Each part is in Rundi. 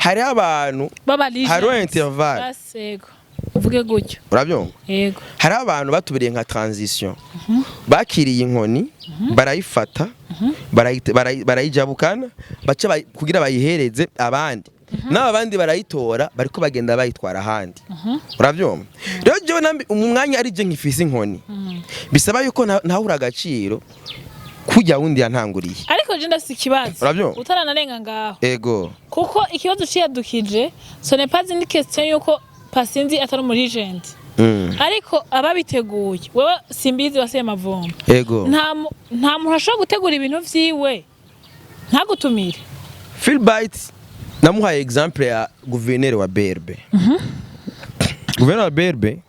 Hariho abantu Baba legends. Hariho intervalle. Basi, yego, uvuge gutyo. Urabyumva? Yego. Hariho abantu batubereye nka transition, bakiriye inkoni, barayifata, barayijabukana, baca kugira bayihereze abandi, n'aba bandi barayitora, bariko bagenda bayitwara ahandi. Urabyumva? Rero jewe mu mwanya ari je nkifise inkoni, bisaba yuko ntahura agaciro kujya wundi yantanguriye. Ariko je ndafise ikibazo. Urabyumva? Utaranarenga ngaho. Ego. Kuko ikibazo ciyadukije, ce n'est pas une question yuko Pasinzi atari umu legend. Ariko ababiteguye, wewe simbizi wasiye amavumba. Ego. Nta muntu ashobora gutegura ibintu vyiwe ntagutumire. Philbert namuhaye exemple ya guverineri wa BRB. Guverineri wa BRB ni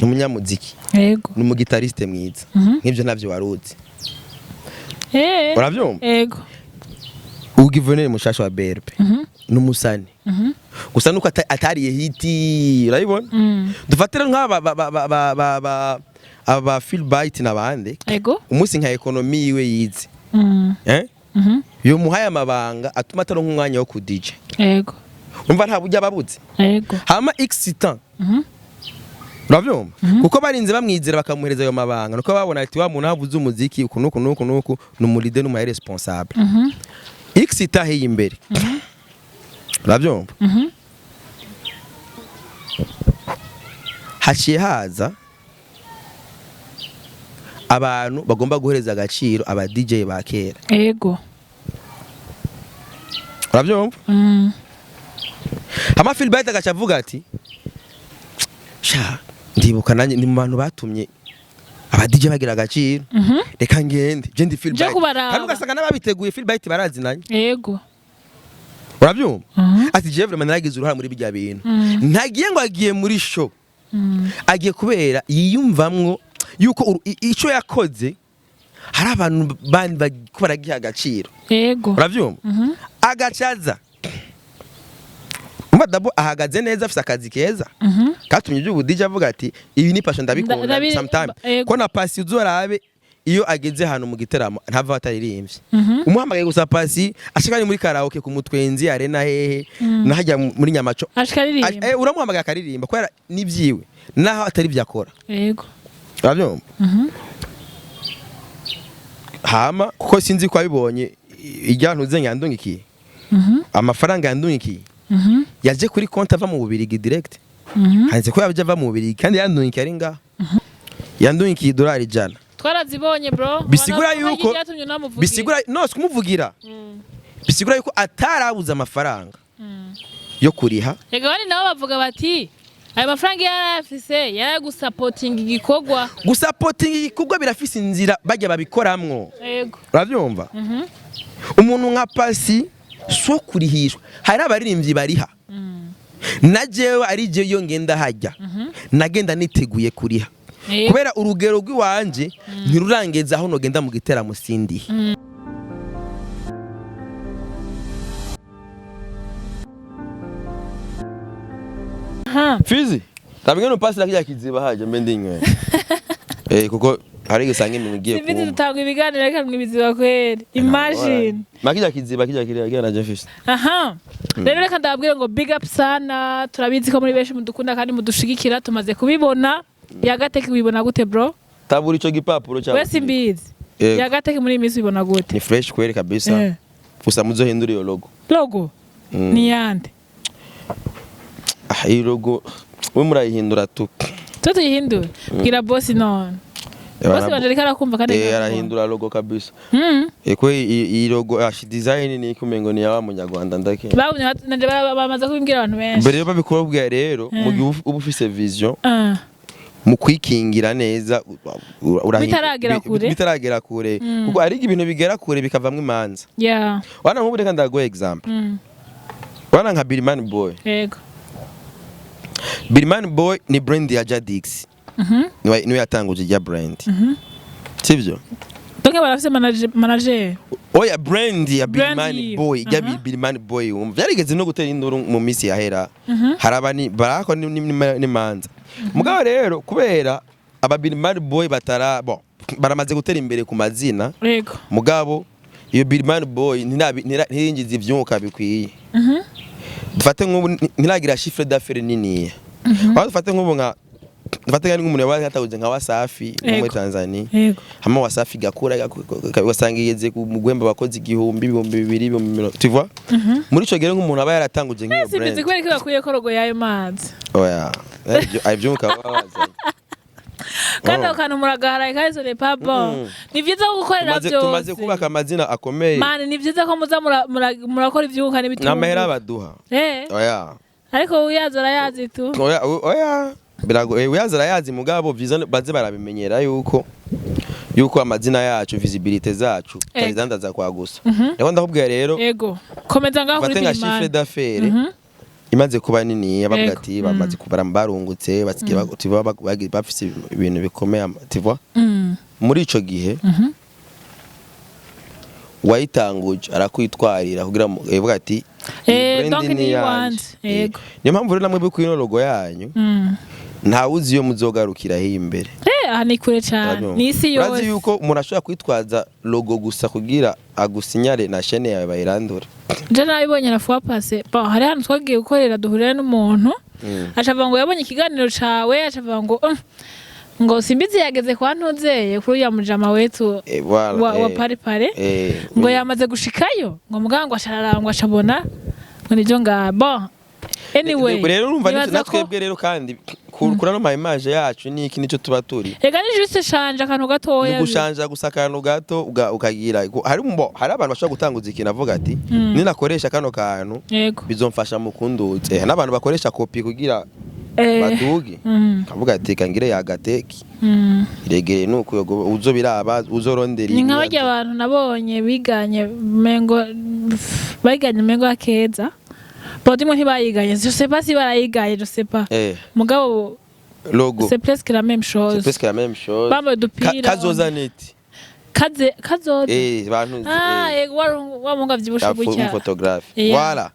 umunyamuziki, ni umugitariste mwiza, nk'ibyo ntabyo waruzi. Urabyumva? Yego. Ubu guverineri mushasha wa BRB ni umusani, gusa nuko atariye hit, urabibona? Dufatire nk'aba ba aba Philbert n'abandi, umunsi nka économie yiwe yize, eh, yomuhaye amabanga atuma ataronka umwanya wo kudija. Umva, nta buryo ababuze. Hama x temps, uravyumva, kuko barinze bamwizera bakamuhereza ayo mabanga, nuko babona ati wa muntu avuze umuziki uku nuku nuku nuku, ni umu leader, n'umu responsable. X temps hiyi imbere, uravyumva, haciye haza abantu bagomba guhereza agaciro aba DJ ba kera. Uravyumva? Hama Philbert agaca avuga ati sha, ndibuka nanjye ni mu bantu batumye aba DJ bagira agaciro, reka ngende je ndi Philbert. Kubaraba. Kandi ugasanga n'ababiteguye Philbert barazinanye. Urabyumva? Ati jewe vraiment naragize uruhara muri bijya bintu. Ntagiye ngo agiye muri show, agiye kubera yiyumvamwo yuko ico yakoze hari abantu bandi bariko baragiha agaciro. Urabyumva? Agacaza umva dabo ahagaze neza, afise akazi keza katumye iby'ubu DJ avuga ati ibi ni passion, ndabikunda. Sometime ko na pasi uzorabe iyo ageze ahantu mu giteramo ntava ataririmbye. Umuhamagaye gusa pasi ashika ari muri karaoke ku Mutwenzi Arena hehe nahajya muri Nyamaco. Ashika aririmba. Uramuhamagaye akaririmba kubera nibyiwe naho atari byo akora. Urabyumva? Hama kuko sinzi ko wabibonye ijya ntuze yandungikiye, amafaranga yandungikiye yaje kuri konti ava mu Bubirigi direct. Handitse ko yaje ava mu Bubirigi kandi yandungikiye ari ngaha, yandungikiye idolari 100. Twarazibonye, bro. Bisigura Abantu yuko byatumye unamuvugira. Bisigura no sikumuvugira, bisigura yuko atarabuze amafaranga yo kuriha. Reka, abandi nabo bavuga bati ayo mafaranga yari ayafise, yari ayo gusapotinga igikorwa. Gusapotinga igikorwa birafise inzira bajya babikoramwo. Urabyumva? Umuntu nka pasi so kurihishwa, hari abaririmbyi bariha, na jewe ari je iyo ngenda hajya nagenda niteguye kuriha, kubera urugero rw'iwanje ntirurangeza aho nogenda mu giteramo sindihe. Fizi tabwe no pasi lakija kiziba haje mbe ndinywe kuko hari gisanga iminwe igiye Simbizi. kuma. Dutanga ibiganiro reka mwibiziba kweri, imagine. Makija kiziba kija kiriya kiriya naje fisi. Aha rero reka ndababwire ngo big up sana. Turabizi ko muri benshi mudukunda kandi mudushigikira, tumaze kubibona. Yagateke wibona gute, bro? Tabura ico gipapuro cyawe. Wese imbizi. Yego. Yagateke muri iyi minsi wibona gute? Ni fresh kweli kabisa. Gusa muzohindura iyo logo. Logo ni yande? Ah, iyi logo we murayihindura tu. Twe tuyihindure? Bwira bosi none, bosi wanje ariko arakumva kandi ariko arakubona. Arahindura logo kabisa. Ko iyi logo ashi design ni kumengo ni yawa munyarwanda ndake. Babonye nanje bamaze kubimbwira abantu benshi. Mbere yo babikubwira rero, mu gihe uba ufise vision mu kwikingira neza Bitaragera kure. Bitaragera kure, kuko hari ibintu bigera kure bikavamwo imanza. Wana nk'ubu reka ndaguha example. Wana nka Birman Boy. Birman Boy ni brand ya Jadix. Niwe yatanguje ijya brand, sivyo? Donc barafise manager? Oya, brand ya Brand Birman yiwe. Boy ijya Birman Boy, wumva byarigeze no gutera induru mu minsi yahera, haraba ni barako n'imanza. Mugabo rero kubera aba Birman Boy batara bon baramaze gutera imbere ku mazina, mugabo iyo Birman Boy ntirinjiza ivyunguka bikwiye. Dufate nk'ubu ntiragira chiffre d'affaires niniya. Aho dufate nk'ubu nka dufate nk'umuntu yaba yatahuje nka Wasafi nko muri Tanzania, hama Wasafi gakura, ugasanga igeze mu guhemba abakozi 1000, 2000, 20000, tu vois. Muri ico gihe nk'umuntu aba yaratanguje nk'iyo Simbizi brand, kubera ko bakwiye ko logo y'ayo mazi. Oya, ibyo mukaba bazanye. Kandi Oh. ako kantu muragaharaye, kandi ce n'est pas bon. Ni vyiza ko gukorera Tumaze byose. kubaka amazina akomeye. Mani, ni vyiza ko muza murakora ivyunguka n'ibitunguka. N'amahera baduha. Oya. Ariko uyazi arayazi tu. Oya, oya, biragoye. Uyazi arayazi, mugabo vyiza baze barabimenyera yuko amazina yacu, visibilité zacu, tutazidandaza kwa gusa. Rero ndakubwira rero, Ego, komeza ngaho kuri ufate nka chiffre Birimani. d'affaires imaze kuba nini, bavuga ati bamaze kubara, barungutse, basigaye tu vois, bafise ibintu bikomeye, tu vois. Muri ico gihe wayitanguje arakwitwarira kugira ngo ivuga ati iyi brand Donc ni ni iyanje. iwanje. Niyo mpamvu rero namwe kuri ino logo yanyu, ntawe uzi iyo muzogarukira hiyo imbere. Aha ni kure cane. Urabyumva? Ni isi Urazi yose. yuko umuntu ashobora kwitwaza logo gusa kugira agusinyare na chaîne yawe bayirandure. Je nabibonye la fois passée. Bon, hari ahantu twagiye gukorera, duhurira n'umuntu, aca avuga ngo yabonye ikiganiro cawe, aca avuga ngo ngo simbizi yageze kwa ntuzeye kuri uriya mujama wetu Voilà, wa pare pare, ngo yamaze gushikayo, ngo muganga ngo asharara, ngo acabona ngo nivyo nga bon, anyway. Rero urumva Nibaza na ko- twebwe rero kandi kuri ano ma image yacu niki nico tuba turi. Ega ni juste shanje akantu gatoya. Ni gushanja gusa akantu gato, ukagira hari abantu bashobora gutanguza ikintu avuga ati ninakoresha kano kantu bizomfasha mu kunduza. N'abantu bakoresha copie kugira baduge, kavuga ati kangire yagateki iregere nuko uzobiraba uzorondera. Ni nka barya abantu nabonye biganye mengo, baganye mengo akeza bodimo, ntibayiganye, je sais pas si barayiganye, je sais pas, mugabo logo c'est presque la même c'est chose. presque la même chose. Bambaye udupira. Kazoza net. Kaze kazoza. Bantu Ah, yego, wa mungu avyibushe gutya. Photographe. Yeah. Voilà.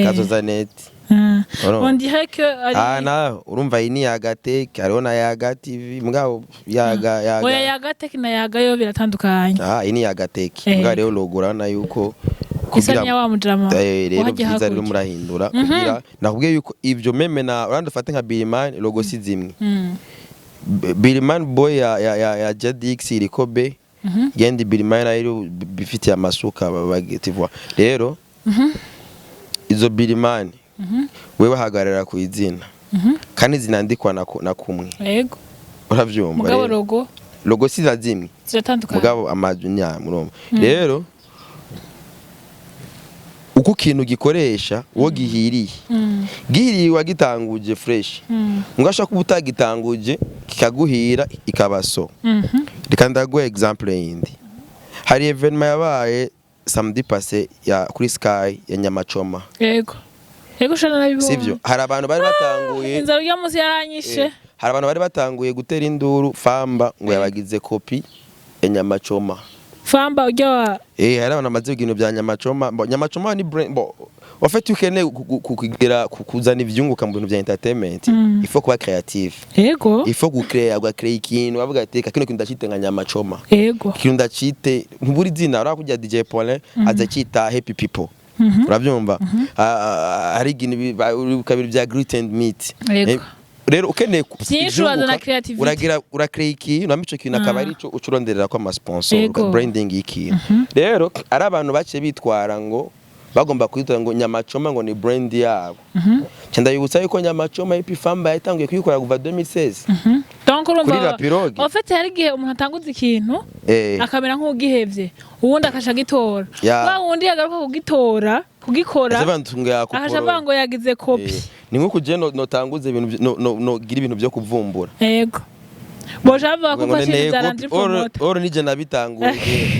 Kazoza net. Ah. Urumva? On dirait que ari Ah, na urumva iyi ni Yaga Tech, hariho na Yaga TV, mugabo Yaga Yaga. Oya, Yaga Tech na Yaga yo biratandukanye. Ah, iyi ni Yaga Tech. Mugabo rero logo urabona yuko Isa niya wa mujama. Rero wahajya byiza rero hakurya. Murahindura kugira nakubwiye yuko ibyo même na urandi ufate nka Birimani, logo si zimwe. Birimani boy ya Jadix iriko B, gendi Birimani nayo bifitiye amasuka, tu vois. Rero izo Birimani wewe hagarara ku izina kandi zinandikwa na kumwe. Uravyumva? Mugabo Rero logo logo si za zimwe. Ziratandukanye. Mugabo amazu nya murumva rero uko ikintu gikoresha uwo gihiriye, gihiriye wagitanguje fresh, mugashaka kuba utagitanguje kikaguhira ikaba so. Reka ndaguha exemple yindi. Hari événement yabaye samedi passé ya kuri Sky ya Nyamachoma. Yego, shana nabibonye. Sivyo? Hari abantu bari batanguye Inzara urya munsi yaranyishe. Hari abantu bari batanguye gutera induru Famba ngo yabagize copie ya Nyamachoma. Famba urya wa Hari abantu bamaze ibintu bya Nyamachoma. Bo, Nyamachoma ni brand. Bo, en fait ukeneye kugira kuzana ivyunguka mu bintu bya entertainment, il faut kuba créatif. Il faut gucréer, ugacréer ikintu bavuga ati "Reka kino kintu ndacite nka Nyamachoma." Ikintu ndacite ntuburi izina urabona kujya DJ Paulin aza cyita Happy People. Urabyumva? Ah, hari ibintu kabiri bya Greet and Meet. Rero ukeneye Vyinshi urazana ivyunguka, creativity. Uragira uracréer ikintu, namo ico kintu akaba ari ico ucuronderera ko ama sponsor, branding y'ikintu. Rero ari abantu baciye bitwara ngo bagomba kwitwa ngo Nyamachoma, ngo ni brand yabo. Nca ndabibutsa yuko Nyamachoma Happy Famba yatanguye kuyikora kuva 2016. Donc urumva Kuri La Pirogue. En fait hari igihe umuntu atanguza ikintu akamera nk'ugihevye, uwundi akasha agitora. Wa wundi yagaruka kugitora, kugikora, Ese bantu ngo akasha avuga yakoporo. ngo yagize copie. Ni nko kuje no notanguza ibintu no gira ibintu byo kuvumbura. Yego, boja bavuga ko Ngo ufashe nene ibintu bya copie, Landry Promoter. Oro nije nabitanguye.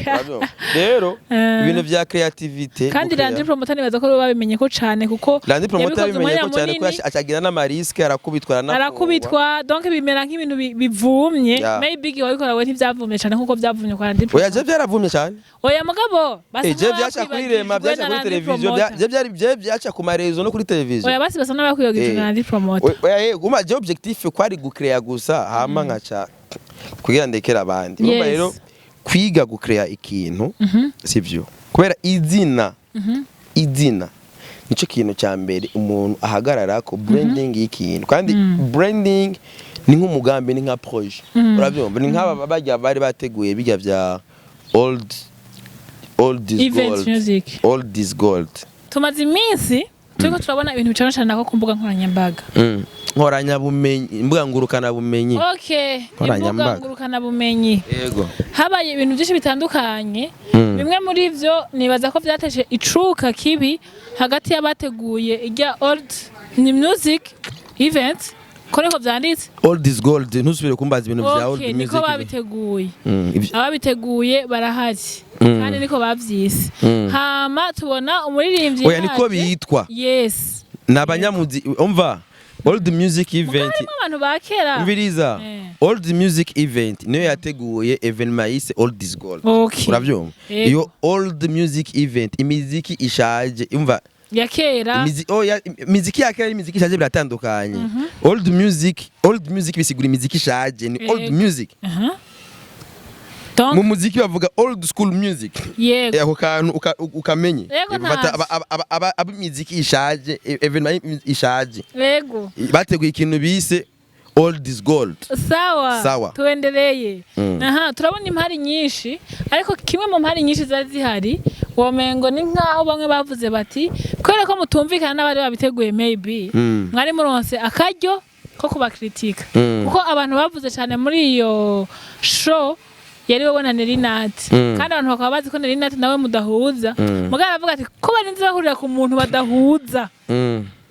Urabyumva? Rero ibintu vya creativity, Kandi gucrea. Landry Promoter nibaza ko babimenye ko cane, kuko Landry Promoter yabikoze yabimenye ko umwanya cyane ko munini. acagira n'ama risques, arakubitwa, aranafungwa. Arakubitwa, donc bimera nk'ibintu bivumye. Maybe igihe wabikora we ntivyavumye cane nkuko vyavumye kwa Landry Oya, Promoter. je byaravumye cyane. Oya, mugabo basa Je byaca kuri Rema, nk'abakwibagijwe byaca na kuri Landry televiziyo, Promoter. je byari je byaca ku marezo no kuri televiziyo. Oya, basi basa n'abakwibagijwe na Landry Promoter. Oya, guma je objectif kwari gucrea gusa, hama nkaca kugira ndekera abandi. Urumva? Rero kwiga gucrea ikintu sivyo, kubera izina Nico kintu cya mbere umuntu ahagarara ko, branding y'ikintu. Kandi branding ni nk'umugambi, ni nka projet, urabyumva? Ni nk'aba bajya bari bateguye bijya bya old is Event gold. Music. Old is gold. Tumaze iminsi turiko turabona ibintu bicana cyane ko ku mbuga nkoranyambaga. Nkoranyabumenyi, imbuga ngurukanabumenyi. Okay, imbuga Nkoranyambaga. ngurukanabumenyi. Yego. Habaye ibintu byinshi bitandukanye. Bimwe muri byo nibaza ko byateje icuka kibi hagati y'abateguye ijya old ni music event, ko niko vyanditse. Old is gold, ntusubire kumbaza ibintu vya old Okay, niko music. babiteguye. Ababiteguye Ababiteguye barahari kandi niko bavyise. Hama tubona umuririmbyi Oya, niko yaje. bitwa. Yes. Ni abanyamuzi, umva, old music event. Harimo abantu ba kera. Umviriza. Old music event niyo yateguye événement yise Old is Gold. Urabyumva? Yego. Iyo old music event, imiziki ishaje, umva. Ya kera. Oya, imiziki ya kera n'imiziki ishaje biratandukanye. Old music, old music bisigura imiziki ishaje, ni old music. Donc Mu muziki bavuga old school music. Ako kantu ukamenye. Yego, Bafata ntazi. ab'imiziki ishaje, événement ishaje. Bateguye ikintu bise Old is Gold. Sawa. Sawa. Tuendeleye. Aha turabona impari nyinshi, ariko kimwe mu mpari nyinshi zari zihari, womengo ni nkaho bamwe bavuze bati kubera ko mutumvikana n'abari babiteguye, maybe mwari muronse akaryo ko kubakritika, kuko abantu bavuze cyane muri iyo show yari wowe na Nelly Nat, kandi abantu bakaba bazi ko Nelly Nat nawe mudahuza. Mugabo aravuga ati ko barinze bahurira ku muntu badahuza,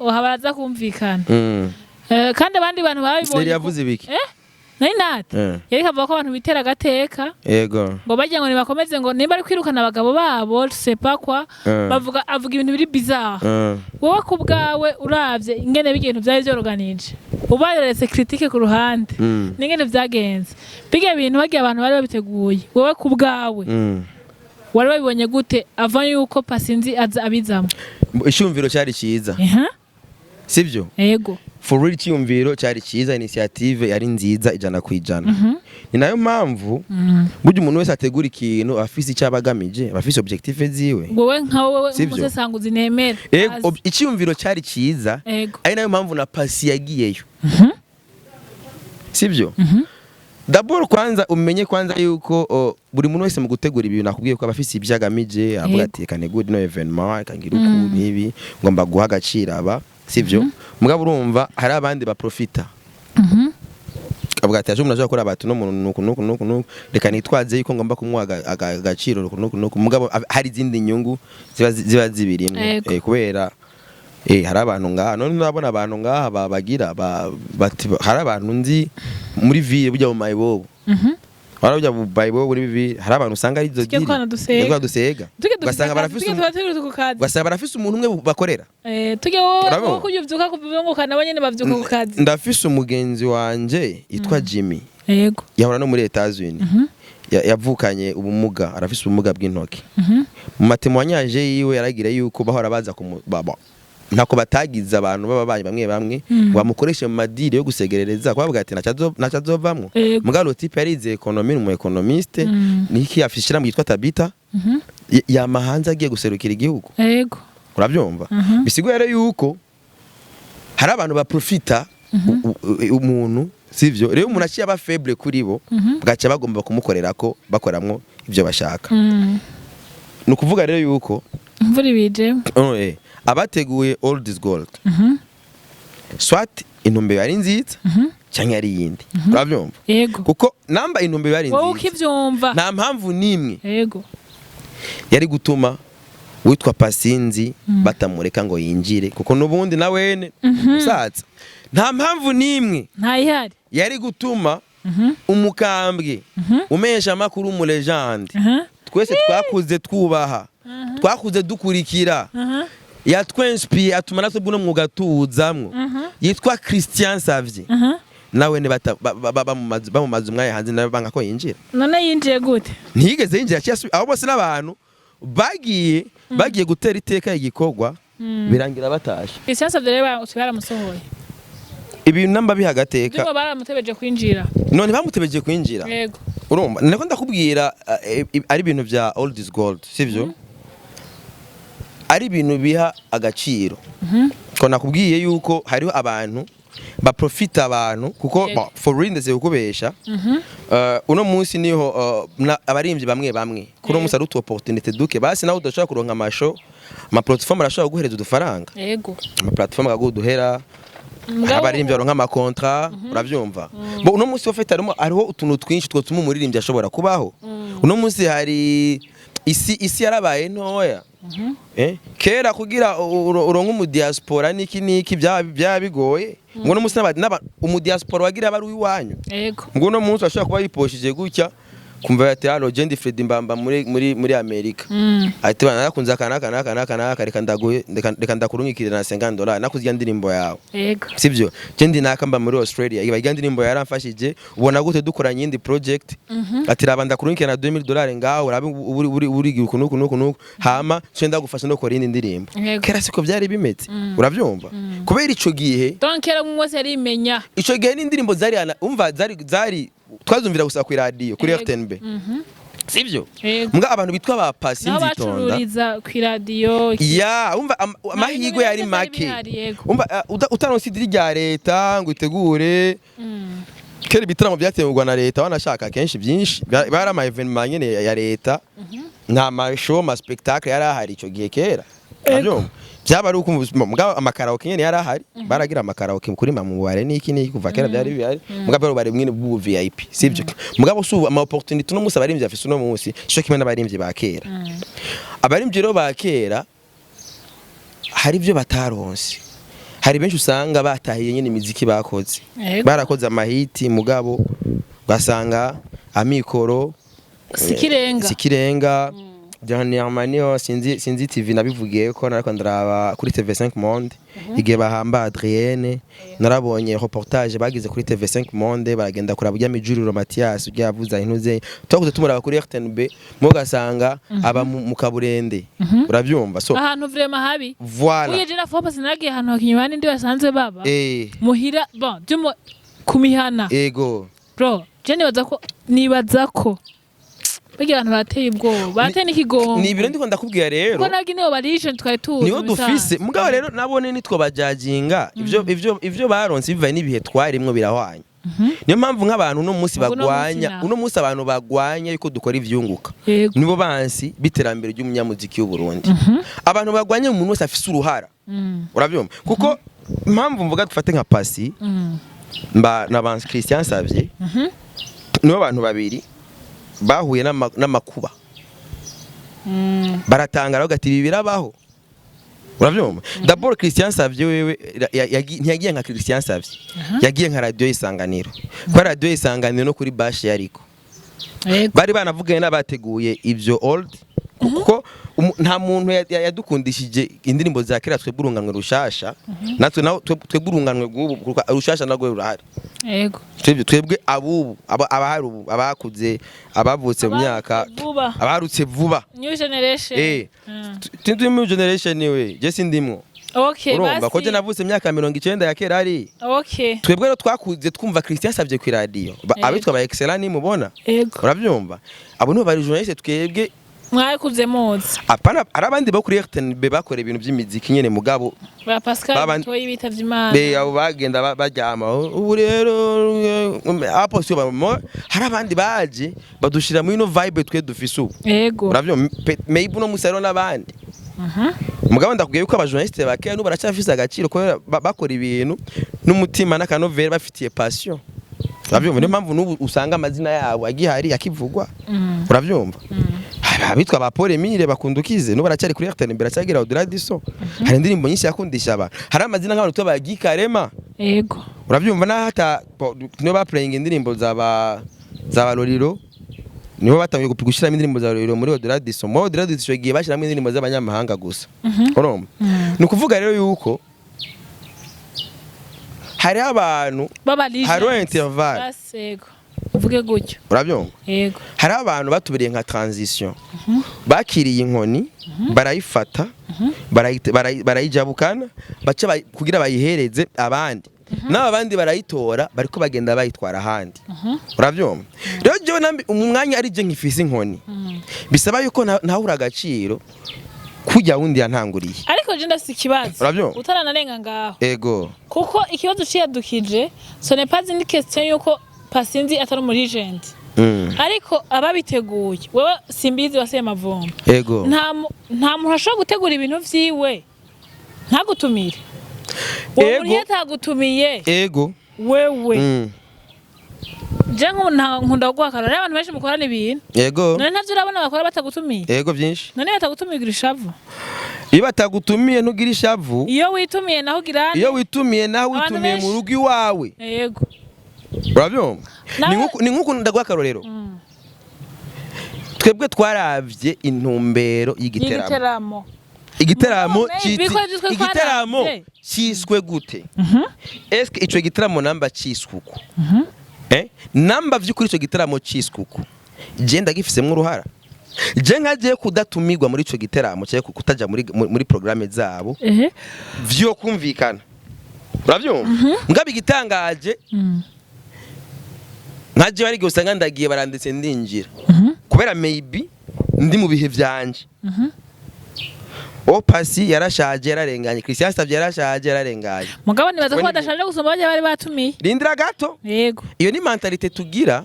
oha baraza kumvikana. Kandi abandi bantu babibonye Nelly yavuze ibiki? Nelly Nat yari kavuga ko abantu bitera agateka, ngo bajya ngo nibakomeze, ngo nimba ari kwirukana abagabo babo, c'est pas quoi. Bavuga, avuga ibintu biri bizarre. Wowe ku bwawe, uravye ingene ibintu vyari vyoroganije, ubareretse critique ku ruhande, n'ingene vyagenze bijya bintu, bagiye abantu bari babiteguye, wowe ku bwawe wari wabibonye gute ava yuko Pasinzi aza abizamo? Icyumviro cyari cyiza, sibyo? Yego. For real, icyumviro cyari cyiza, initiative yari nziza 100%. Ni nayo mpamvu burya umuntu wese ategura ikintu afise icyo aba agamije, aba afise objectif ziwe. Wowe nka wowe Sivyo? nk'umusesanguzi nemera. Ego, Azi. icyumviro cyari cyiza, ari nayo mpamvu na Pasi yagiyeyo, sibyo? D'abord kwanza umenye kwanza yuko buri muntu wese mu gutegura ibintu, nakubwiye ko aba afise ibyo agamije, avuga ati reka negure ino événement, reka ngire uku n'ibi, ngomba guha agaciro aba, sivyo? Mugabo urumva hari abandi baprofita, avuga ati aje umuntu aje gukora abantu no muntu nuku nuku nuku nuku, reka nitwaze yuko ngomba kumuha agaciro nuku nuku nuku, mugabo hari izindi nyungu ziba zibirimwo. Kubera hari abantu ngaha, none ndabona abantu ngaha babagira bati hari abantu nzi muri ville burya mu mayibobo, wara burya mu mayibobo muri ville hari abantu usanga ari izo Tujye diri. kwana dusega. Tujye kwana dusega. Tujye Ugasanga barafise tujye tuba turi ku kazi. Ugasanga barafise umuntu umwe bakorera. Tujye wowe. Urabona? Wowe kujya uvyuka kuvyunguka, nabo nyene bavyuka ku kazi. Ndafise umugenzi wanje yitwa Jimmy, yahora no muri Etats-Unis. Yavukanye ubumuga, arafise ubumuga bw'intoki. Mu ma témoignages yiwe yaragira yuko bahora baza ntako batagize abantu baba banyi bamwe bamwe ngo bamukoreshe mu madiri yo gusegerereza, kubavuga ati ntaco azovamwo. Mugabo type yarize économie, ni umu économiste, niki afise mu yitwa Tabita, yama hanze agiye guserukira igihugu. Urabyumva? Bisigaye rero yuko hari abantu baprofita umuntu, sivyo? Rero umuntu aciye aba faible kuri bo, bwaca bagomba kumukorera ko bakoramwo ivyo bashaka. Ni ukuvuga rero yuko Imvura ibije. Oh, abateguye Old is Gold, soit intumbero yari nziza cyangwa yari iyindi, urabyumva? Yego. Kuko namba intumbero yari Wowe nziza, ukivyumva. nta mpamvu n'imwe yari gutuma witwa Pasinzi batamureka ngo yinjire, kuko n'ubundi na wene musaza, nta mpamvu n'imwe Ntayihari. yari gutuma umukambwe umesha amakuru, umu légende twese twakuze twubaha, twakuze dukurikira, yatwenspiye, atuma natwe buno mwuga tuwuzamwo, yitwa Christian Savye, nawe ne bamumaze umwanya hanze, nawe banga ko yinjira. None yinjiye gute? Ntiyigeze yinjira, yaciye abo bose n'abantu bagiye gutera iteka igikorwa, birangira batashe. Christian Savye rero baramusohoye. Ibintu namba biha agateka. Ndumva baramutebeje kwinjira. None bamutebeje kwinjira. Urumva niko ndakubwira, ari ibintu bya Old is Gold, sivyo? Ari ibintu biha agaciro, ko nakubwiye yuko hariho abantu baprofita abantu kuko Yego. bon, for real, ndetse kukubesha, uno munsi niho abaririmbyi bamwe bamwe kuri uno munsi ari utu opportunité duke. Basi nawe udashobora kuronka amasho, ama platform arashobora guhereza udufaranga, ama platform akaguha uduhera. Mugabo- Abaririmbyi baronka ama contrat, uravyumva. Bo uno munsi wafite harimo, hariho utuntu twinshi twotuma umuririmbyi ashobora kubaho. Uno munsi hari isi yarabaye ntoya. Kera kugira uronke umu diaspora niki niki byaba bigoye. Ngo uno munsi umu diaspora wagira bari uwiwanyu. Ngo uno munsi ashobora kuba yiposhije gutya, kumva ati: "Allo, je ndi Freddy Mbamba muri Amerika." Ati: "Bana, narakunze aka n'aka n'aka n'aka n'aka, reka ndaguhe, reka ndakurungikire na $50, nakuze irya ndirimbo yawe." Sibyo? Je ndi naka, mba muri Australia, iba irya ndirimbo yaramfashije, ubona gute dukoranye iyindi project? Ati: "Raba, ndakurungikira na $2000 ngaho, urabe uri uri uri uku nuku nuku nuku, hama nce ndagufasha no gukora iyindi ndirimbo." Kera siko byari bimeze, uravyumva? Kubera ico gihe Donc kera umwe wese yarimenya. Ico gihe n'indirimbo zari umva, zari twazumvira gusa ku radio, kuri RTNB, sibyo? Yego. Mbwa abantu bitwa ba Pasi Naho Nzitonda bacururiza ku iradiyo. Ya, umva, amahirwe yari byari make. bihari, yego. Umva, utaronse idiri rya leta ngo utegure, kera ibitaramo byategurwa na leta, wanashaka kenshi byinshi bari ama événement nyene ya leta. Nta ma show, ma spectacle yari ahari ico gihe kera. Uravyumva? Byaba ari ukumva, mugabo amakaraoke nyene yari ahari, baragira amakaraoke kuri mamubare n'iki n'iki, kuva kera byari bihari, mugabo bari mwene bw'ubu VIP, sibyo? Mugabo si ubu ama opportunity uno munsi abarimvyi bafise uno munsi sico kimwe n'abarimvyi ba kera. Abarimvyi rero ba kera hari ibyo bataronse. Hari benshi usanga batahiye nyine imiziki bakoze, barakoze amahiti, mugabo ugasanga amikoro Sikirenga. Sikirenga. Dernièrement niho sinzi TV nabivugiye ko nariko ndaraba kuri TV5 Monde igihe bahamba Adrienne, narabonye reportage bagize kuri TV5 Monde, baragenda kuraba urya Mijuriro Mathias, urya yavuza intuze twakuze tumuraba kuri RTNB, mu gasanga aba mu kaburende, uravyumva? So Ahantu vraiment habi. Voilà. Uye je na fois sinagiye ahantu hakinywa n'indi basanzwe baba muhira, bon, byumo ku mihana. Bro, je nibaza ko burya abantu barateye ubwoba, barateye n'ikigongo. Ni ibiro ndiko ndakubwira rero. Kuko nabwo nibo barishe twari tuzi Niho mu dufise. bisanzwe. Mugabo rero nabone nitwo bajajinga ivyo baronse bivaye n'ibihe twarimwo birahwanye. Niyo mpamvu nk'abantu uno munsi Ubwo uno munsi bagwanya naho. uno munsi abantu bagwanya yuko dukora ivyunguka, nibo bansi b'iterambere ry'umunyamuziki w'u Burundi. Abantu bagwanya umuntu wese afise uruhara, urabyumva? Kuko impamvu mvuga, dufate nka Pasi mba na Bansi Christian Savye, nibo bantu babiri bahuye n'amakuba, baratangara bavuga ati: "Ibi birabaho?" Urabyumva? D'abord Christian Savye wewe ntiyagiye nka Christian Savye, yagiye nka Radio Isanganiro, kwa Radio Isanganiro no kuri bash yariko bari banavuganye n'abateguye ibyo old, kuko nta muntu yadukundishije indirimbo za kera. Twebwe urunganwe rushasha, natwe naho twebwe urunganwe rw'ubu, kuko rushasha narwo rurahari. Twebwe abubu, abahari ubu, abakuze, abavutse mu myaka Vuba. Abarutse vuba. New generation. Turi muri generation we, je sindimwo. Urumva ko je Basi. navutse imyaka 90 ya kera ari twebwe rero twakuze twumva Christian Savye ku radio. Abitwa ba Excellent nimubona, urabyumva? Abo nibo bari journaliste twebwe Mwakuze muzi. Apana, hari abandi bo kuri RTNB bakora ibintu by'imiziki nyene, mugabo ba Pascal Mutoyi bitavye Imana. Be abo bagenda baryama. Ubu rero apo sio hari abandi baje badushira muri ino vibe twe dufise ubu. Uravyumva? Maybe uno musi hariho n'abandi, mugabo ndakubwiye yuko abajournaliste ba kera n'ubu baracyafise agaciro kubera bakora ibintu n'umutima n'akanovera, bafitiye passion, uravyumva? Niyo mpamvu n'ubu usanga amazina yabo agihari, akivugwa, uravyumva? Hari abitwa ba Paul Emile Bakundukize, n'ubu baracyari kuri RTNB, baracyagira Audrey Diso, hari indirimbo nyinshi yakundisha abantu. Hari amazina nk'abantu twaba Guy Karema, uravyumva? Naho hata niyo ba playing indirimbo za ba Lolilo, nibo batangiye gushyiramo indirimbo za Lolilo muri Audrey Diso. Muri Audrey Diso ico gihe bashyiramo indirimbo z'abanyamahanga gusa, urumva? Ni ukuvuga rero yuko hariho abantu Baba legends. hariho intervalle. Basi, yego, uvuge gutyo. Urabyumva? Yego. Hariho abantu batubereye nka transition, bakiriye inkoni barayifata, barayijabukana, baca kugira bayihereze abandi, n'aba bandi barayitora, bariko bagenda bayitwara ahandi, urabyumva? Rero jewe nambi umwanya ari je nkifise inkoni, bisaba yuko ntahura agaciro. Kujya wundi yantanguriye. Ariko je ndafise ikibazo. Uravyumva? Utaranarenga ngaho, Ego. kuko ikibazo ciyadukije, ce n'est pas une question yuko Pasinzi atari umu legend, ariko ababiteguye, wewe simbizi wasiye mavumba, Ego. nta muntu ashobora gutegura ibintu vyiwe ntagutumire. Uwo Ego. muntu iyo atagutumiye, Ego. wewe, je nkunda kuguha akarorero. Hariho abantu benshi mukorana ibintu, none ntavyo urabona bakora batagutumiye? Ego, byinshi. None batagutumiye ugira ishavu? Iyo batagutumiye ntugira ishavu. Iyo witumiye naho ugira? Iyo witumiye nawe, Abantu witumiye mu benshi. rugo iwawe. Yego. Urabyumva? Ni nk'uku, ndaguha akarorero. Twebwe twaravye intumbero y'igiteramo. Y'igiteramo. Igiteramo Mugabo, maybe ko twe igiteramo twaravye. ciswe gute? Eske ico giteramo namba ciswe uko? Namba vy'ukuri ico giteramo ciswe uko, je ndagifisemwo uruhara? Je nkagiye kudatumirwa muri ico giteramo cyangwa kutaja muri programme zabo, vyo kumvikana, uravyumva? Mugabo igitangaje, nkaje bari usanga ndagiye, baranditse, ndinjira, kubera maybe ndi mu bihe vyanje. O Pasi yarashaje, yararenganye. Christian Savye yarashaje, yararenganye. Mugabo nibaza ko We ni- badashaje gusumba bajya bari batumiye. Rindira gato. Iyo ni mentalité tugira.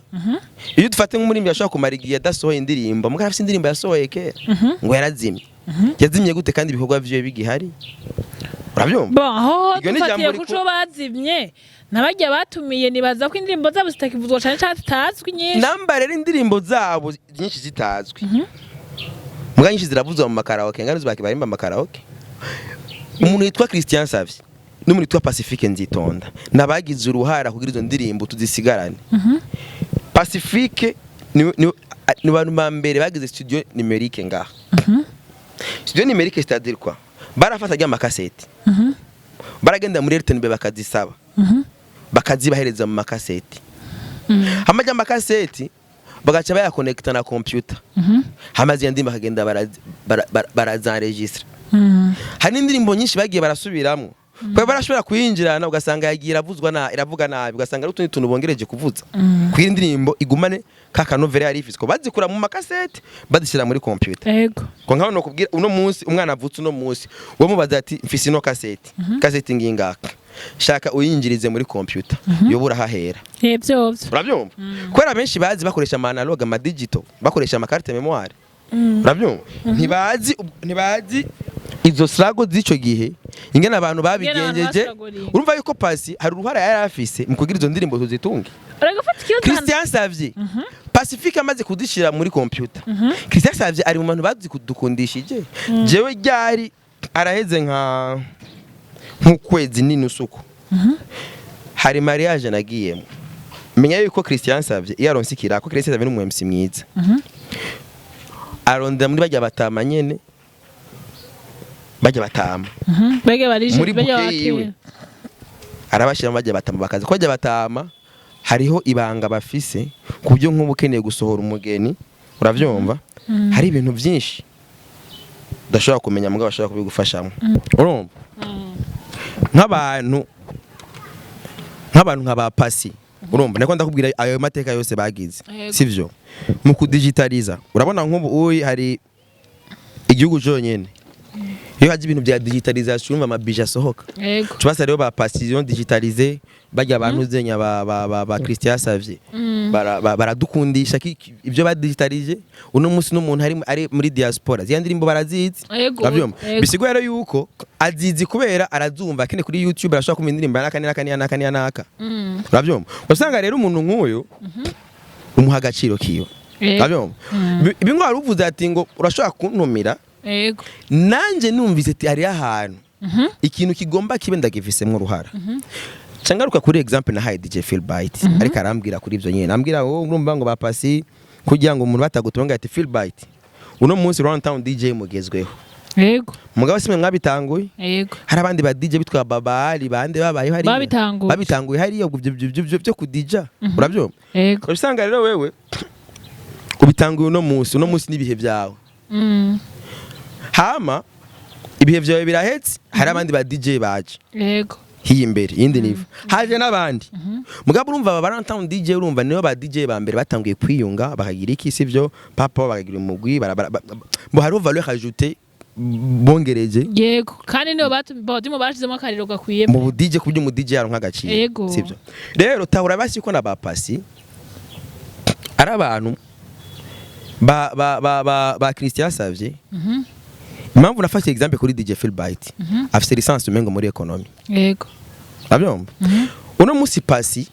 Iyo dufate nk'umuririmbyi ashobora kumara igihe adasohoye indirimbo, mugabo afite indirimbo yasohoye kera, ngo yarazimye. Yazimye gute kandi ibikorwa vyiwe bigihari? Urabyumva? Bon, aho Iryo ni dufatiye ijambo ku co bazimye, nabajya batumiye, nibaza ko indirimbo zabo zitakivuzwa cane canke zitazwi nyinshi. Namba rero indirimbo zabo nyinshi zitazwi, muga nyinshi ziravuzwa mu makaraoke, ngano zibaki barimba mu makaraoke. Umuntu yitwa Christian Savye n'umuntu yitwa Pacifique Nzitonda nabagize uruhara kugira izo ndirimbo tuzisigarane. Pacifique ni bantu ba mbere bagize studio numérique ngaha. Studio numérique, c'est-à-dire quoi? Barafata rya makaseti, baragenda muri RTNB bakazisaba, bakazibahereza mu makaseti. Hama rya makaseti bagaca bayakonekita na computer, hama ziriya ndirimbo bakagenda barazanregistra. Hari n'indirimbo nyinshi bagiye barasubiramwo, kubera barashobora kuyinjirana, ugasanga yagiye iravuzwa na iravuga nabi, ugasanga ari utundi tuntu bongereje kuvuza kugira indirimbo igumane ka kanovera yari ifise, ko bazikura mu makaseti bazishyira muri computer. Ko nkaho nokubwira, uno munsi umwana avutse uno munsi, wo mubaza ati: "Mfise ino kaseti, kaseti ngingaka, shaka uyinjirize muri computer", yobura hahera. Vyovyo. Urabyumva? Kubera benshi bazi bakoresha ama analogue, ama digital, bakoresha ama carte mémoire. Urabyumva? Ntibazi izo struggle z'ico gihe, ingene abantu babigenjeje. Bastruggling. Urumva yuko Pasi hari uruhara yari afise mu kugira izo ndirimbo tuzitunge. Uragafata ikibazo hano. Christian Savye, Pacifique amaze kudishira muri computer, Christian Savye ari mu bantu bazi kudukundishije. Jewe ryari araheze nk'ukwezi n'inusu uko, hari mariage nagiyemo. Menya yuko Christian Savye iyo aronse ikirako, Christian Savye ni umu MC mwiza, arondera muri bajya batama nyene, bajya batama Bege barije muri bege bouquet yiwe. bakira. Arabashyiramo bajya batama, bakaza ko bajya batama hariho ibanga bafise ku buryo nk'ubu ukeneye gusohora umugeni, uravyumva, hari ibintu byinshi udashobora kumenya, mugabo bashobora kubigufashamo. Urumva, nk'abantu nka ba Pasi, urumva, niko ndakubwira ayo mateka yose bagize. Sivyo? Mu kudigitaliza, urabona nk'ubu uyi hari igihugu cyonyine iyo haje ibintu bya digitalisation, urumva, amabije asohoka. Tubasa rero ba Passion digitalisé, bajya abantu zenya ba Christian Savye, baradukundisha ibyo badigitalije. Uno munsi n'umuntu ari muri diaspora, ziya ndirimbo barazizi. Uravyumva? Yego. Bisigura rero yuko azizi kubera arazumva kene kuri YouTube, arashobora kumva indirimbo ya naka naka naka naka naka. Uravyumva? Usanga rero umuntu nk'uyu umuha agaciro kiwe. Uravyumva? Ibi ngo wari ati ngo urashobora kuntumira, nanje numvise ati hariyo ahantu ikintu kigomba kibe, ndagifisemwo uruhara. Cangaruka kuri example nahaye DJ Philbyte, ariko arambwira kuri ivyo nyene, ambwira ngo urumva ngo bapasi kugira ngo umuntu batagutonga, ati: "Philbyte, uno munsi Round Town DJ mugezweho." Mugabo simwe mwabitanguye. Hari abandi ba DJ bitwa Baba Ali bande babayeho hariya. Babitanguye. Babitanguye hariya, ubwo ivyo byo kudija, urabyumva? Usanga rero wewe ubitanguye uno munsi, uno munsi n'ibihe byawe. Hama ibihe byawe birahetse, hari abandi ba DJ baje hiyi imbere, yindi nivo haje n'abandi. Mugabo urumva aba Round Town DJ, urumva, nibo ba DJ ba mbere batanguye kwiyunga, bakagira iki, sivyo papa, bakagira umugwi, bo hariho valeur ajoutée. bongereje. Yego, kandi nibo batumye bashizemo akariro gakwiye. Mu bu DJ, ku buryo umu DJ yaronka agaciro. Sibyo? Rero tahura basi ko na ba Pasi ari abantu ba Christian Savye. Impamvu nafashe exemple kuri DJ Philbyte, afise licence umengo muri économie. Urabyumva? Uno musi Pasi,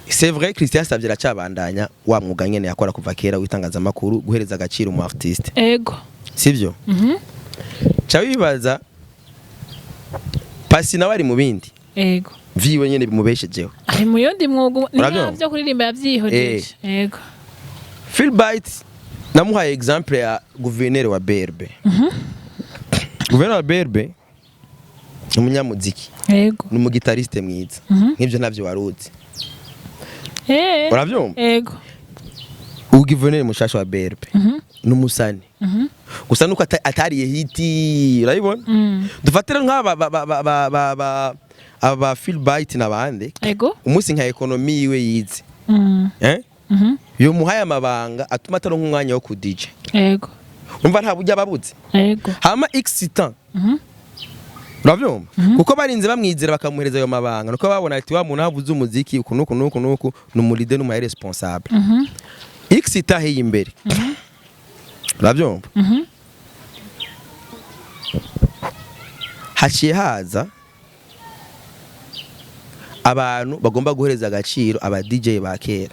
c'est vrai, Christian Savye aracabandanya wa mwuga nyene yakora kuva kera w'itangazamakuru, guhereza agaciro umu artiste. Sibyo? Ca wibaza Pasi nawe ari mu bindi vyiwe nyene bimubeshejeho. Ari mu yundi mwuga ni Urabyumva? nkaho byo kuririmba yavyihojeje, yego. Philbyte namuhaye exemple ya gouverneur wa BRB. Gouverneur wa BRB ni umunyamuziki, ni umu guitariste mwiza. Nk'ivyo ntavyo waruzi. Uravyumva? Yego. Ubu gouverneur mushasha wa BRB ni umusani, gusa nuko atariye hit, urabibona? Dufatire nk'aba ba ba ba ba ba ba aba Philbyte n'abandi. Umunsi nka économie yiwe yize, yomuhaye amabanga atuma ataronka umwanya wo kudija. Umva, nta buryo ababuze. Hama x temps, uravyumva, kuko barinze bamwizera bakamuhereza ayo mabanga, nuko babona ati wa muntu avuze umuziki uku nuku nuku nuku, ni umu leader, n'umu responsable. X temps hiyi imbere, uravyumva, haciye haza abantu bagomba guhereza agaciro aba DJ ba kera.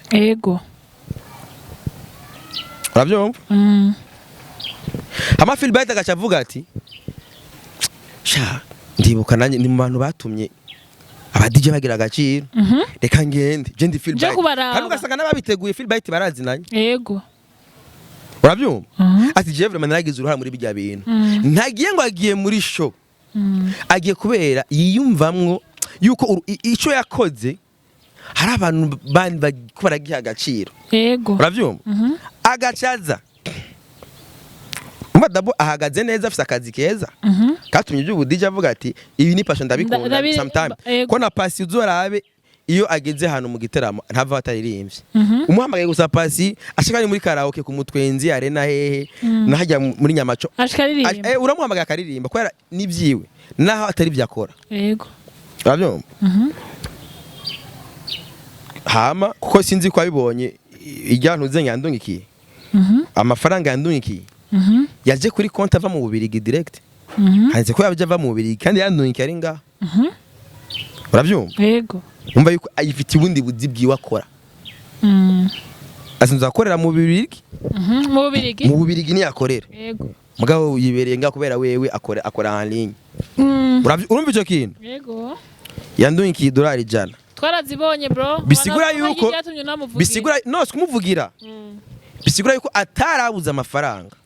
Uravyumva? Hama Philbyte agaca avuga ati sha, ndibuka nanjye ni mu bantu batumye aba DJ bagira agaciro, reka ngende je ndi Philbyte. Kubaraba. Kandi ugasanga n'ababiteguye Philbyte barazinanye. Urabyumva? Ati jewe vraiment naragize uruhara muri bijya bintu. Ntagiye ngo agiye muri show, agiye kubera yiyumvamwo yuko ico yakoze hari abantu bandi bariko baragiha agaciro. Urabyumva? Agacaza umva dabo ahagaze neza, afise akazi keza katumye iby'ubu DJ avuga ati ibi ni passion, ndabikunda. Sometime ko na Pasi uzorabe iyo ageze ahantu mu giteramo ntava ataririmbye. Umuhamagaye gusa Pasi ashika ari muri karaoke ku Mutwenzi Arena hehe nahajya muri Nyamaco. Ashika aririmba. Uramuhamagaye akaririmba kubera n'ibyiwe naho atari ibyo akora. Urabyumva? Hama kuko sinzi ko wabibonye ijya ntuze yandungikiye, amafaranga yandungikiye yaje kuri konti ava mu Bubirigi direct. Handitse ko yaje ava mu Bubirigi kandi yandungikiye ari ngaha. Urabyumva? Yego. Umva yuko ayifitiye ubundi buzi bwiwe akora. Asanzwe akorera mu Bubirigi. Mu Bubirigi. Mu Bubirigi niyakorera. Mugabo yibereye ngaha kubera wewe akora en ligne. Urumva ico kintu? Yego. Yandungikiye idolari 100. Twarazibonye, bro. Bisigura Abantu yuko byatumye unamuvugira. Bisigura no sikumuvugira. Bisigura yuko atarabuze amafaranga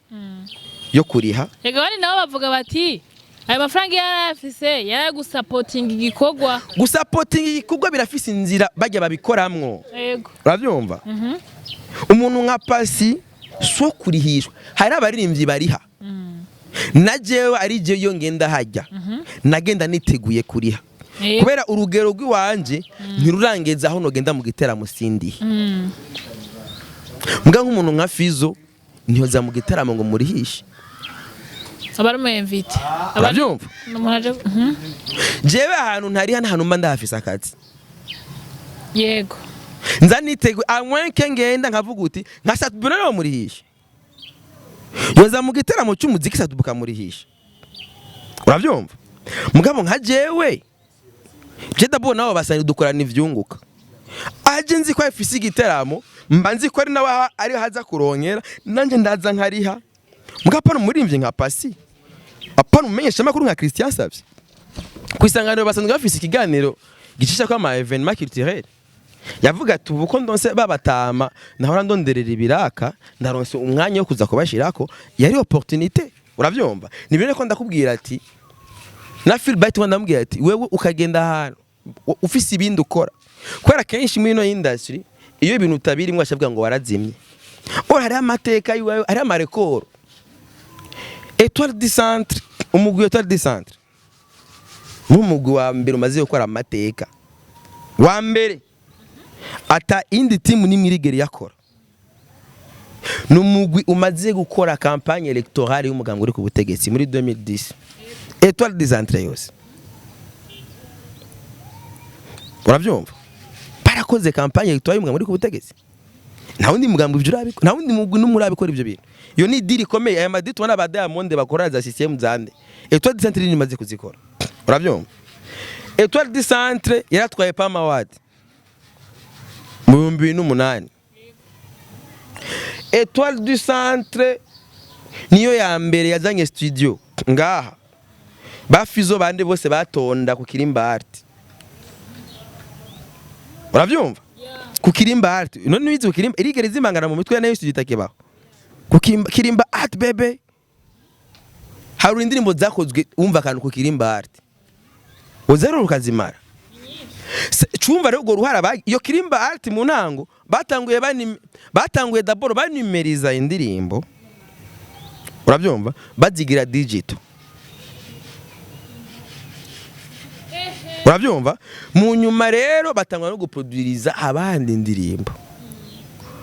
yo kuriha. Yego, abandi nabo bavuga bati ayo mafaranga yari afise yari gusapotinga igikorwa. Gusapotinga igikorwa birafise inzira bajya babikoramwo. Urabyumva? Umuntu nka Pasi so kurihishwa, hari abaririmbyi bariha. Na jewe ari je iyo ngenda hajya nagenda niteguye kuriha, kubera urugero rw'iwanje ntirurangeza aho nogenda mu giteramo sindihe. Mbwa nk'umuntu nka Fizo ntiyoza mu gitaramo ngo murihishe. Aba ari umu invité. Urabyumva? Umuntu aje. Jewe ahantu ntariha nta mba ndahafise akazi. Nza niteguye amwenke ngenda nkavuga uti nka Sat-B rero bamurihisha, yoza mu gitaramo cy'umuziki Sat-B ukamurihisha, urabyumva? Mugabo nka jewe je d'abord nabo basani dukorana ivyunguka, aje nzi ko afise igiteramo, mba nzi ko ari nawe ari haza kuronkera, nanjye ndaza nkariha. Mugabo apana umuririmbyi nka Pasi, apana umumenyesha makuru nka Christian Savye. Ku Isanganiro basanzwe bafise ikiganiro gicisha ko ama événement culturel, yavuga ati ubu ko ndonse babatama nahora ndonderera ibiraka, ndaronse umwanya wo kuza kubashirako, yari opportunité. Uravyumva? Ni bene ko ndakubwira ati na Philbyte ngo ndamubwira ati wewe ukagenda ahantu ufise ibindi ukora, kubera kenshi muri ino industry iyo ibintu utabirimwo ashavuga ngo warazimye. Ora hariho amateka yiwawe, hariho ama record. Etoile du Centre, umugwi Etoile du Centre n'umugwi wa mbere umaze gukora amateka wa mbere ata indi timu nimwe irigera yakora. Ni umugwi umaze gukora campagne électorale y'umugambwe uri ku butegetsi muri 2010. Etoile du Centre yose, urabyumva, barakoze campagne électorale y'umugambwe uri ku butegetsi. Nta wundi mugambi ibyo urabikora, nta wundi mugwi n'umwe urabikora ibyo bintu. Iyo ni deal ikomeye. Aya ma deal tubona ba Diamond bakora za system zande, Etoile du Centre nimaze kuzikora, urabyumva. Etoile du Centre yaratwaye Pama Award mu 2008. Etoile du Centre niyo ya mbere yazanye studio ngaha, bafizo bande bose batonda ku Kirimba Art, urabyumva, ku Kirimba Art. None wize ku Kirimba irigera izimangana mu mitwe nayo, studio itakibaho ku Kirimba Art bebe. Hari indirimbo zakozwe wumva akantu ku Kirimba Art uzero ukazimara. Cumva rero urwo ruhara iyo Kirimba Art mu ntango batanguye bani, batanguye d'abord banumeriza indirimbo, urabyumva, bazigira digital, urabyumva. Mu nyuma rero batangwa no guproduiriza abandi indirimbo,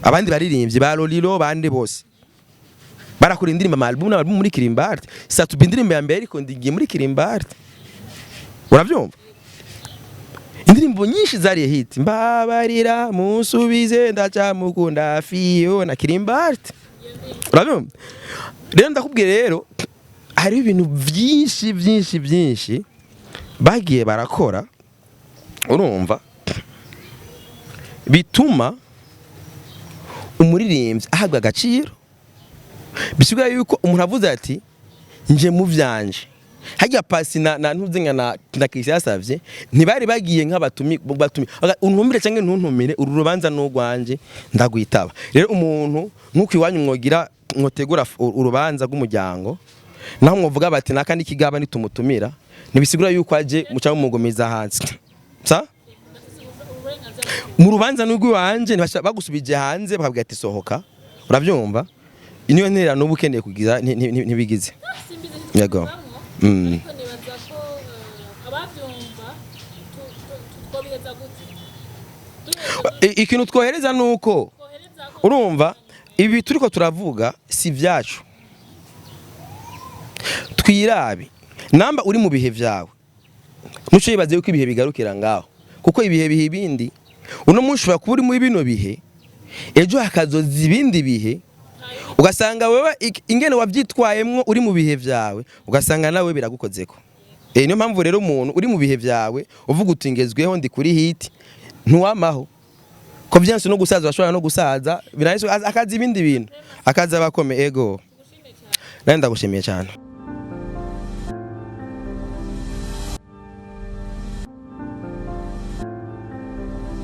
abandi baririmbyi ba Lolilo bande bose barakora indirimbo, ama album n'album muri Kirimba Art. Satuba indirimbo ya mbere ariko ndigiye muri Kirimba Art, urabyumva. Indirimbo nyinshi zariye hit, mbabarira musubize ndacamukunda fiyo na Kirimba Art, urabyumva. Rero ndakubwiye rero hariho ibintu byinshi byinshi byinshi bagiye barakora, urumva, bituma umuririmbyi ahabwa agaciro. Bisigura yuko umuntu avuze ati nje mu vyanje hajya pasi na ntuzenga na Christian yasavye, ntibari bagiye nk'abatumi batumi untumire cyangwa ntuntumire, uru rubanza n'urwanje ndagwitaba. Rero umuntu nk'uko iwanyu mwogira mwotegura urubanza rw'umuryango, naho mwovuga bati naka n'ikigaba nitumutumira, ntibisigura yuko aje muca mumugumiza hanze. Sa mu rubanza n'urw'iwanje bagusubije hanze bakabwira ati sohoka, urabyumva. Niyo ntererano uba ukeneye kugira ntibigize. Yego. Ariko nibaza ko ababyumva twobiheza gute? Ikintu twohereza nuko Twohereza ko urumva ibi turiko turavuga si ibyacu, twirabe namba uri mu bihe vyawe, ntuce yibaze yuko ibihe bigarukira ngaho, kuko ibihe bihe ibindi. Uno munsi ushobora kuba uri muri bino bihe, ejo hakazoza ibindi bihe, ugasanga wewe ingene wavyitwayemwo uri mu bihe vyawe, ugasanga nawe biragukozeko. Niyo mpamvu rero umuntu uri mu bihe vyawe uvuga uti ngezweho ndi kuri hit, ntuwamaho ko vyanse no gusaza, bashobora no gusaza birahise akaza ibindi bintu akaza abakomeye. Ego, nari ndagushimiye cyane.